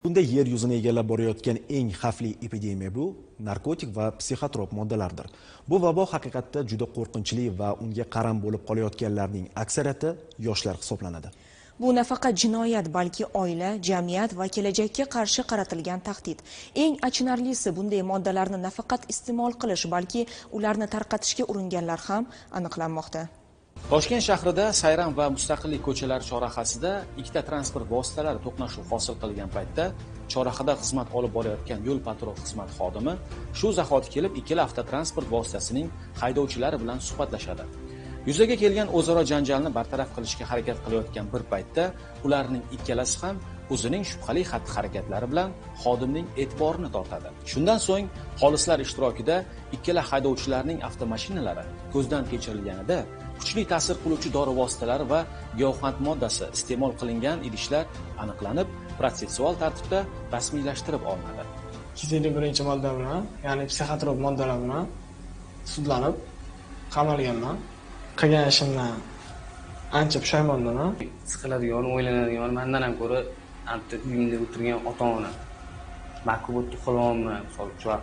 Bunda yer yuzini egallab borayotgan eng xavfli epidemiya bu narkotik va psixotrop moddalardir. Bu vabo haqiqatda juda qo'rqinchli va unga qaram bo'lib qolayotganlarning aksariyati yoshlar hisoblanadi. Bu nafaqat jinoyat, balki oila, jamiyat va kelajakka qarshi qaratilgan tahdid. Eng achinarlisi, bunday moddalarni nafaqat iste'mol qilish, balki ularni tarqatishga uringanlar ham aniqlanmoqda. Toshkent shahrida Sayram va Mustaqillik ko'chalari chorrahasida ikkita transport vositalari to'qnashuv hosil qilgan paytda chorrahada xizmat olib borayotgan yo'l patrul xizmati xodimi shu zahoti kelib ikkala avtotransport vositasining haydovchilari bilan suhbatlashadi. Yuzaga kelgan o'zaro janjalni bartaraf qilishga harakat qilayotgan bir paytda ularning ikkalasi ham o'zining shubhali xatti-harakatlari bilan xodimning e'tiborini tortadi. Shundan so'ng xolislar ishtirokida ikkala haydovchilarning avtomashinalari ko'zdan kechirilganida kuchli ta'sir qiluvchi dori vositalari va giyohvand moddasi iste'mol qilingan idishlar aniqlanib, protsessual tartibda rasmiylashtirib olinadi. 251 modda bilan, ya'ni psixotrop moddalar bilan sudlanib qamalganman. Qilgan ishimdan ancha pushaymonman. Siqiladigan, o'ylanadigan, mendan ham ko'ra anta uyimda o'tirgan ota-ona. Makub uxlayapman, misol uchun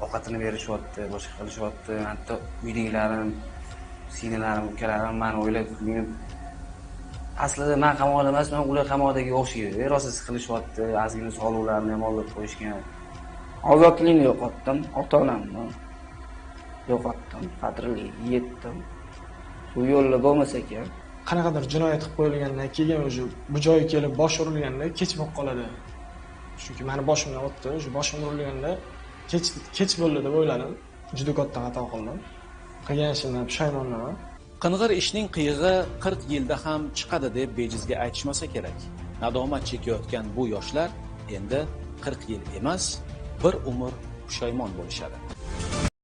ovqatini berishyapti, boshqa qilishyapti. Anta uydagilarim, singillarim, ukalarim meni o'ylab kuyib, aslida men qamoqda emasman, ular qamoqdagi o'xshaydi. Rosa siqilishyapti, ozgina soliqlarni ham olib qo'yishgan. Ozodlikni yo'qotdim, ota-onamni yo'qotdim, qadrli yetdim. Bu yo'lda bo'lmasa ekan. Qanaqadir jinoyat qilib qo'yilgandan keyin o'sha bu joyga kelib bosh urilganda kech bo'lib qoladi. Chunki meni boshimdan o'tdi, o'sha boshim urilganda kech bo'ldi deb o'yladim. Juda katta xato qildim. Qilgan ishimdan pushaymonman. Qing'ir ishning qiyig'i 40 yilda ham chiqadi deb bejizga aytishmasa kerak. Nadomat chekayotgan bu yoshlar endi 40 yil emas, bir umr pushaymon bo'lishadi.